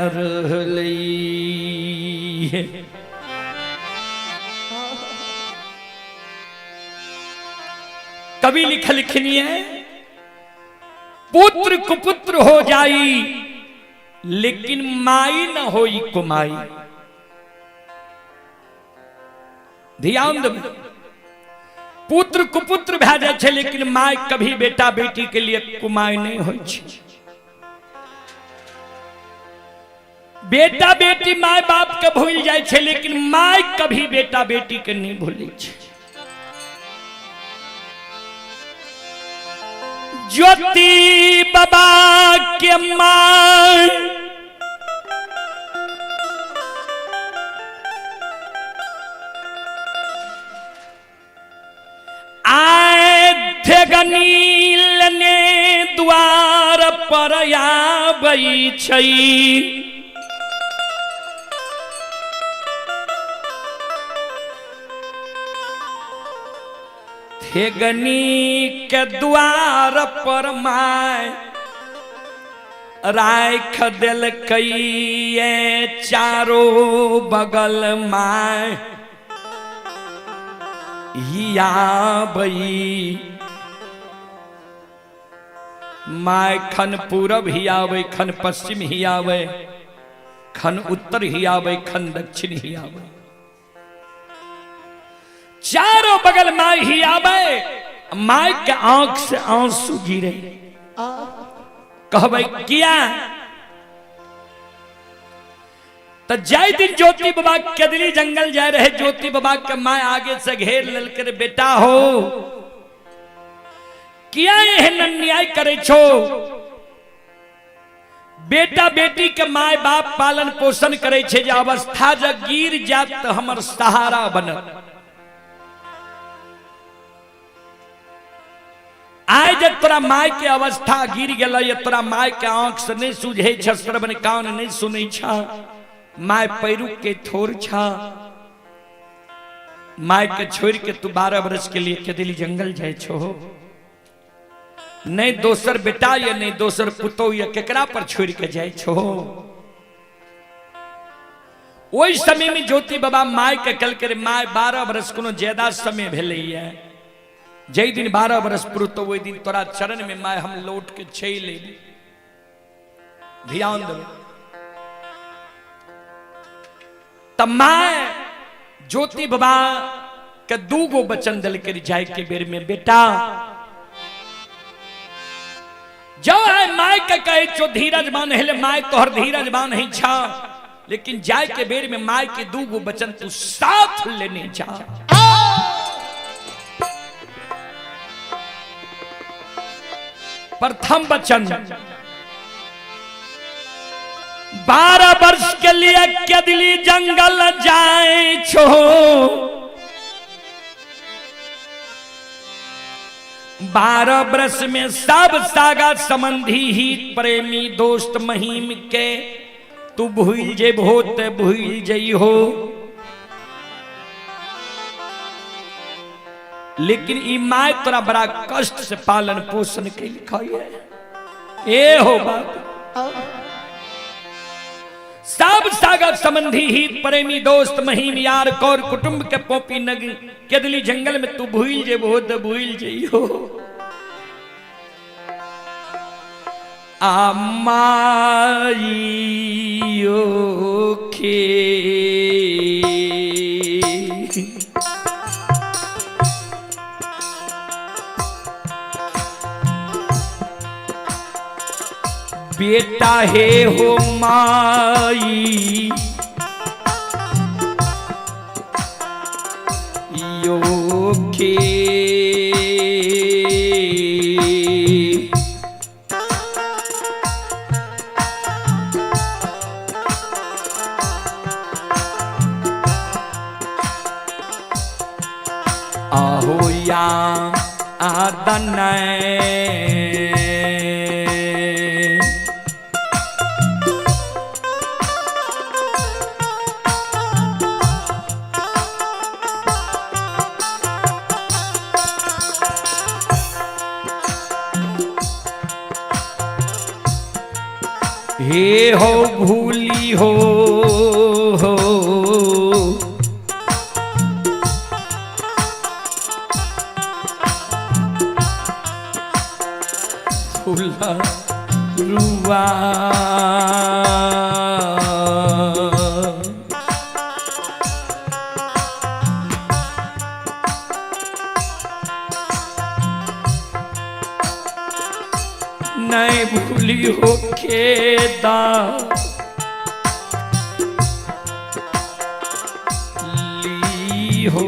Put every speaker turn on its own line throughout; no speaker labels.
रहलै। कवि लिखलखिन ये, पुत्र कुपुत्र हो जाई लेकिन माई न होई कुमाई। ध्यान देबै, पुत्र कुपुत्र भए जाइ छै लेकिन माय कभी बेटा बेटी के लिए कुमाई नहीं होइ छै। बेटा बेटी माय बाप के भूल जाइ छै लेकिन माय कभी बेटा बेटी के नहीं भूलै छै। ज्योति बाबा के माय आय धेगनी लेने द्वार पर आबै छै। थेगनी के द्वार पर my राख देलकै चारो बगल my हियाबै। My खन पूरब हियाबै, खन पश्चिम हियाबै, खन उत्तर हियाबै, खन दक्षिण हियाबै, चारों बगल my ही आवे। My के आंख से आंसू गिरे। कहबै किया? तो जाय दिन ज्योति बाबा केदली जंगल जाय रहे, ज्योति बाबा के my आगे से घेर ललके, रे बेटा हो किया एहन अन्याय करे छो? बेटा बेटी के my बाप पालन पोषण करे छे, जे अवस्था जब गिर जात तो हमर सहारा बनत। आइ जे तोरा my के अवस्था गिर गेलै, तोरा my के आंख से नहीं सूझे छ, श्रवण कान नहीं सुनै छ, my पैरू के थोर छ, my के छोड़ के तू 12 वर्ष के लिए केदली जंगल जाय छो। नहीं दोसर बेटा या नहीं दोसर पुतोह या केकरा पर छोड़ के जाय छो? ओहि समय में ज्योति बाबा my के कहलकै, रे my, 12 वर्ष कोनो ज्यादा समय भेलैया, जै दिन 12 वर्ष पुरतो ओहि दिन तोरा चरण में my हम लौट के चलि अयबै। ध्यान देबै त my ज्योति बाबा के दू गो वचन देलकै जाय के बेर में, बेटा जो है my के कहे छो धीरज मान हेले, my तोहर धीरज मान ही छा, लेकिन जाय के बेर में my के दू गो वचन तू साथ लेने जा। प्रथम वचन, 12 वर्ष के लिए केदली जंगल जाए छो, 12 वर्ष में सब सागा संबंधी ही प्रेमी दोस्त महीम के तू भूल जेबहो ते भूल जइहो, लेकिन ई my तोरा बड़ा कष्ट से पालन पोषण कैलकै। ए हो बात, सब सागर संबंधी ही प्रेमी दोस्त महीम यार कौर कुटुंब के पोपी नग केदली जंगल में तू भूल जेबहो ते भूल जइहो। आमाइयो के बेटा हे हो माई यो के आहो या आदन हे हे हो भूली हो, हो फूला रुआ। नहीं भूली हो खेदा ली हो।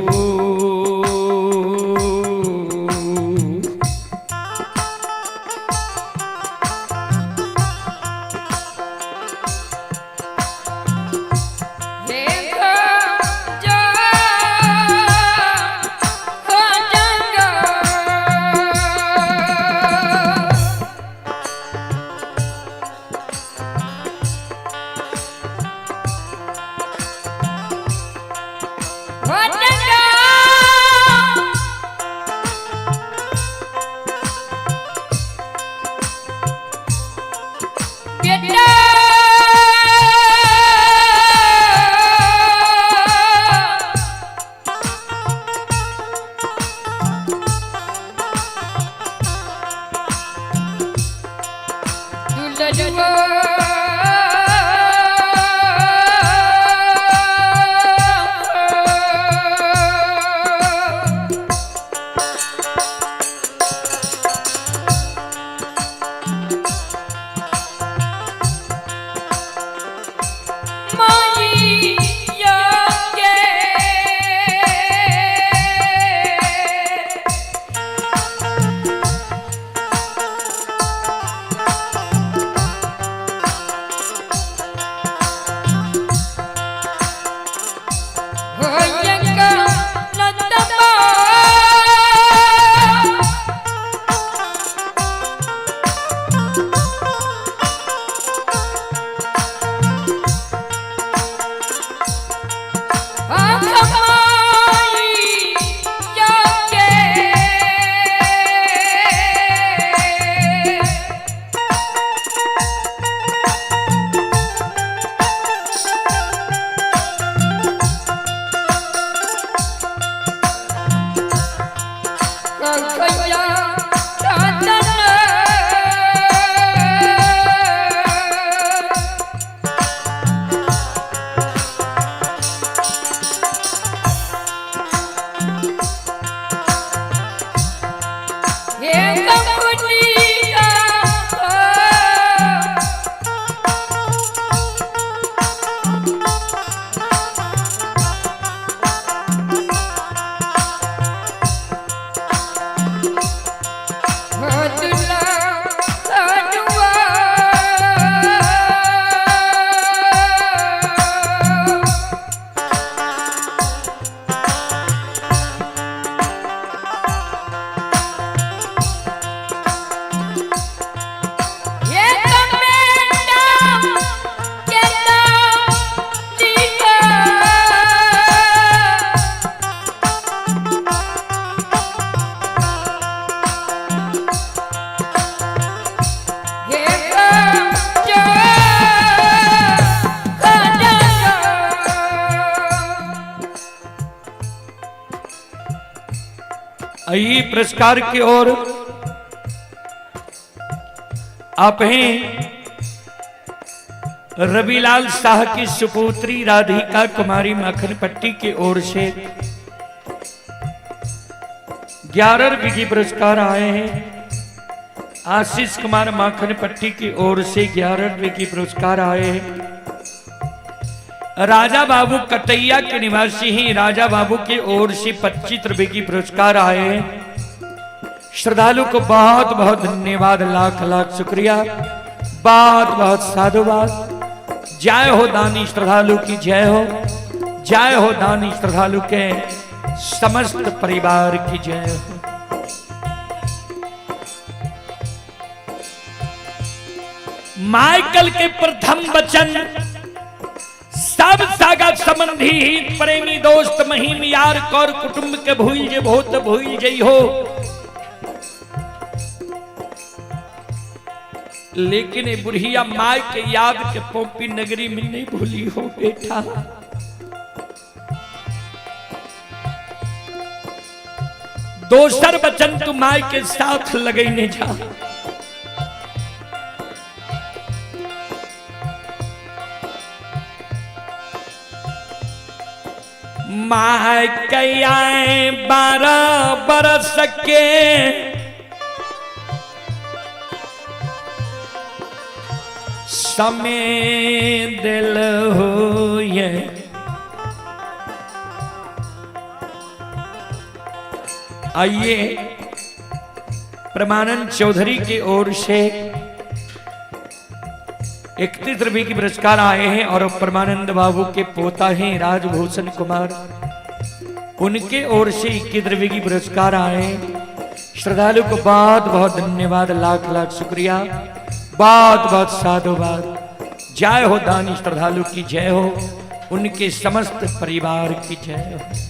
ये पुरस्कार की ओर आप हैं रविलाल शाह की सुपुत्री राधिका कुमारी माखनपट्टी की ओर से 11 रुपये की पुरस्कार आए हैं। आशीष कुमार माखनपट्टी की ओर से 11 रुपये की पुरस्कार आए हैं। राजा बाबू कटैया के निवासी हैं, राजा बाबू की ओर से 25 रुपए की पुरस्कार आए हैं। श्रद्धालु को बहुत बहुत धन्यवाद, लाख लाख शुक्रिया, बहुत बहुत साधुवाद। जय हो दानी श्रद्धालु की जय हो, जय हो दानी श्रद्धालु के समस्त परिवार की जय हो। माइकल के प्रथम वचन सब सागा संबंधी प्रेमी दोस्त महीम यार कौर कुटुंब के भूल जे बहुत भूल जई हो, लेकिन ये बुढ़िया माय के याद के पोपी नगरी में नहीं भूली हो बेटा। दोसर वचन तू माय के साथ लगैने जा। My के 12 बरस के समय दिल हो ये आइए परमानंद चौधरी की ओर से 31 रुपए की पुरस्कार आए हैं और परमानंद बाबू के पोता हैं राजभूषण कुमार, उनके ओर से 21 रुपए की पुरस्कार आए। श्रद्धालु को बहुत बहुत धन्यवाद, लाख लाख शुक्रिया, बहुत बहुत साधुवाद। जय हो दानी श्रद्धालु की जय हो, उनके समस्त परिवार की जय हो।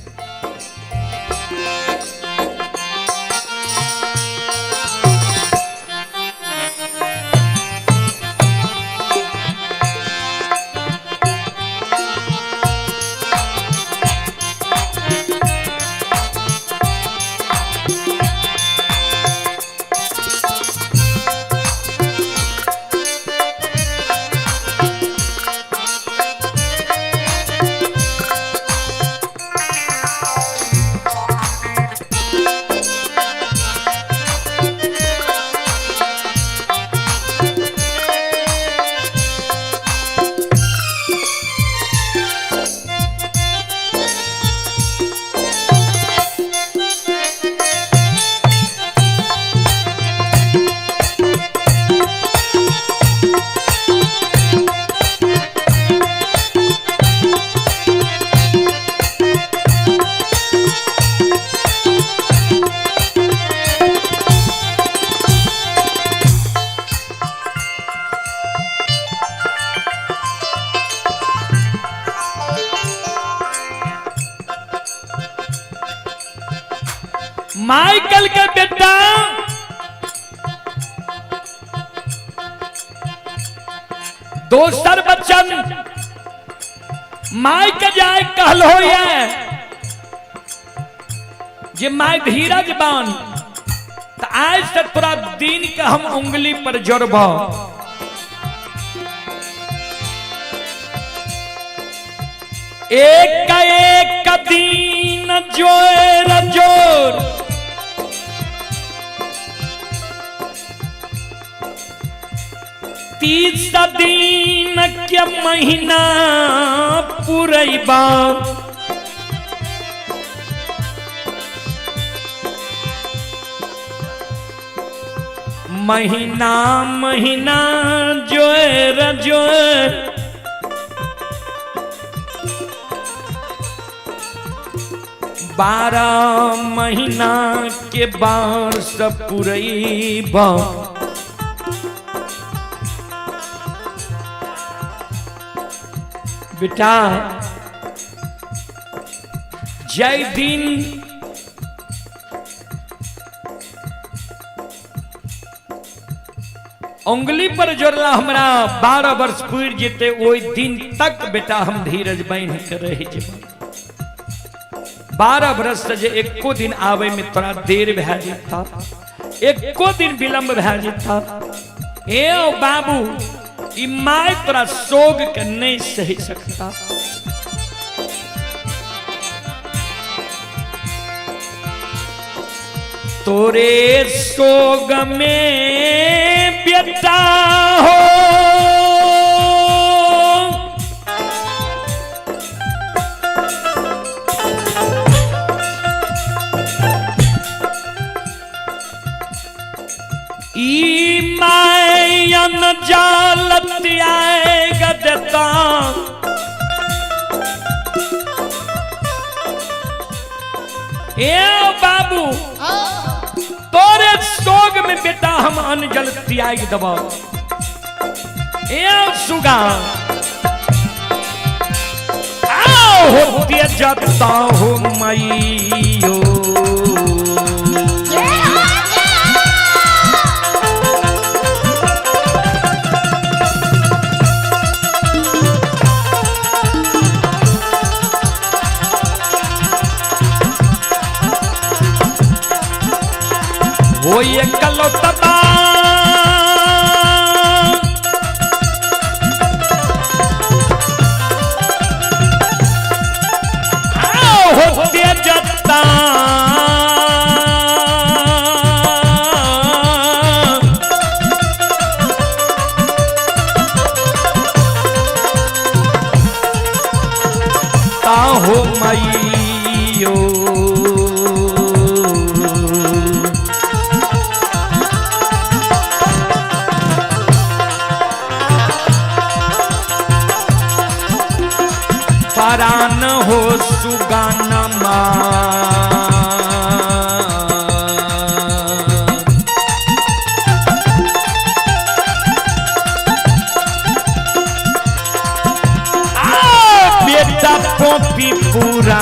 माइकल के बेटा दोसर बच्चन my के जाए कहल हो ये जे my धीरज बान तो आज से तोरा दिन के हम उंगली पर जोड़ब। एक एक दिन जोर जोर 30 दिन के महीना पुरैबा। महीना महीना जोर जोर 12 महीना के बार पुरैबा। बेटा जय दिन उंगली पर जोड़ला हमरा 12 वर्ष पूर जेते ओहि दिन तक बेटा हम धीरज बान्हि के रहि जेबै। 12 वर्ष से जे एको दिन आवे में तोरा देर भए जेता, एको दिन विलंब भए जेता, ए ओ बाबू ई my तोरा सोग के नहीं सही सकता। तोरे सोग में बेटा हो ई मायन जालत आएगा देता। ए बाबू तोरे सोग में बेटा हम अन्न जल त्याग दबा। ए सुगा आओ होते जाता हो मईयो। रुतबा। होते जता ताहो मईयो। परान हो सुगानमा। बेटा पोपी पूरा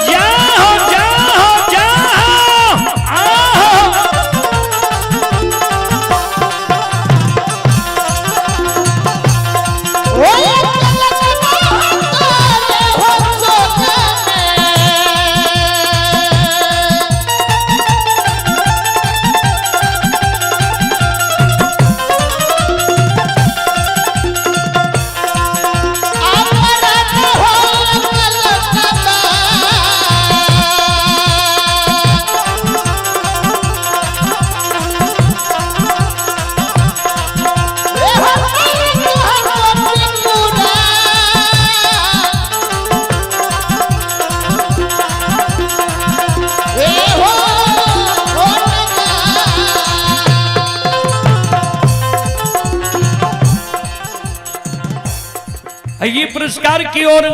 जाओ जाओ जाओ आओ। ये पुरस्कार की ओर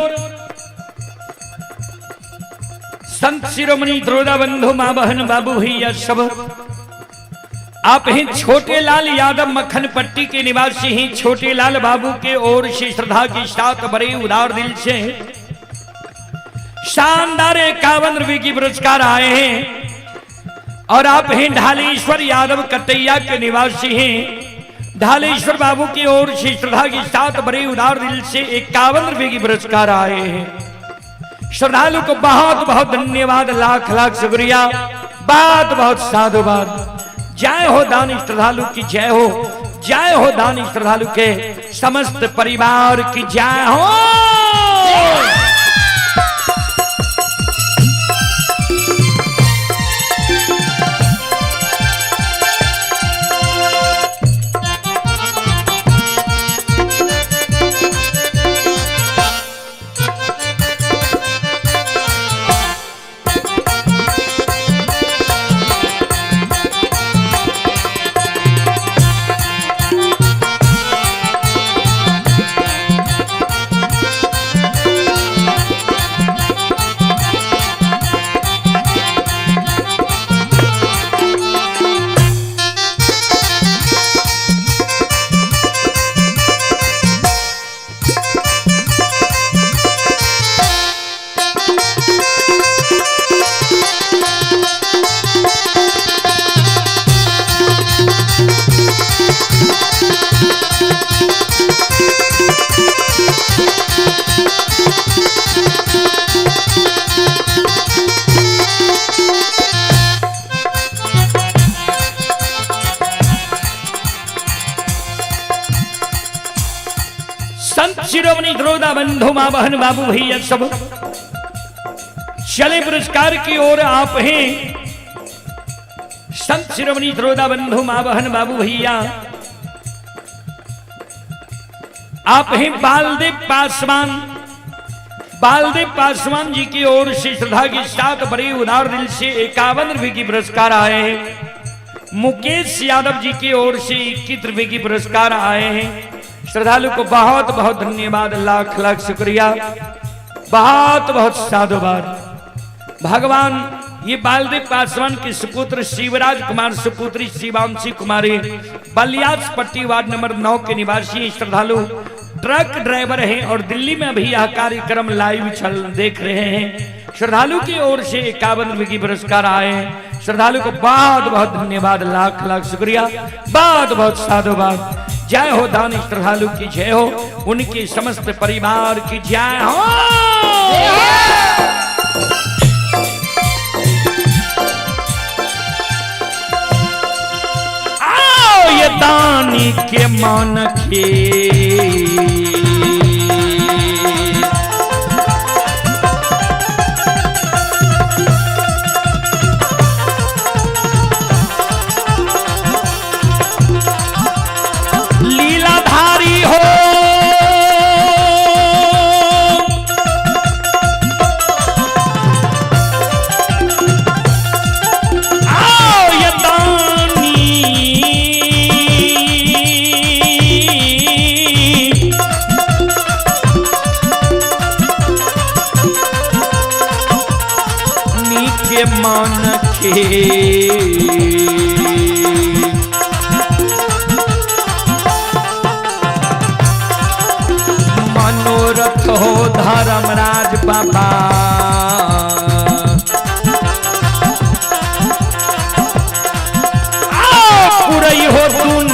संत शिरोमणि द्रोदा बंधु माँ बहन बाबू भैया सब आप ही छोटे लाल यादव मक्खन पट्टी के निवासी ही छोटे लाल बाबू के ओर से श्रद्धा के साथ बड़े उदार दिल से शानदार 51 रुपए की पुरस्कार आए हैं। और आप ही ढालेश्वर यादव कटैया के निवासी हैं, ढालेश्वर बाबू की ओर से श्रद्धा के साथ बड़े उदार दिल से 51 रुपए की पुरस्कार आए हैं। श्रद्धालु को बहुत बहुत धन्यवाद, लाख लाख शुक्रिया, बहुत बहुत साधुवाद। जय हो दानी श्रद्धालु की जय हो, जय हो दानी श्रद्धालु के समस्त परिवार की जय हो। संत शिरोमणि द्रोदा बंधु माँ बहन बाबू भैया सब चले पुरस्कार की ओर आप हैं। संत शिरोमणि द्रोदा बंधु माँ बहन बाबू भैया आप हैं बालदेव पासवान बालदेव पासवान जी की ओर से श्रद्धा के साथ बड़े उदार दिल से 51 रुपए की पुरस्कार आए हैं। मुकेश यादव जी की ओर से 21 रुपए की पुरस्कार आए हैं। श्रद्धालु को बहुत बहुत धन्यवाद, लाख लाख शुक्रिया, बहुत बहुत साधुवाद। भगवान ये बालदेव पासवान के सुपुत्र शिवराज कुमार, सुपुत्री शिवांशी कुमारी, बलियास पट्टी वार्ड नंबर 9 के निवासी श्रद्धालु ट्रक ड्राइवर हैं और दिल्ली में अभी यह कार्यक्रम लाइव चल देख रहे हैं। श्रद्धालु की ओर से 51 रुपए की पुरस्कार आए हैं। श्रद्धालु को बहुत बहुत धन्यवाद, लाख लाख शुक्रिया, बहुत बहुत साधुवाद। जय हो दानी श्रद्धालु की जय हो, उनके समस्त परिवार की जय हो। आओ ये दानी के मन के लीलाधारी हो, आओ ये दानी नीके मन के मनोरथ हो धर्मराज बाबा, आओ पुरई हो दुनू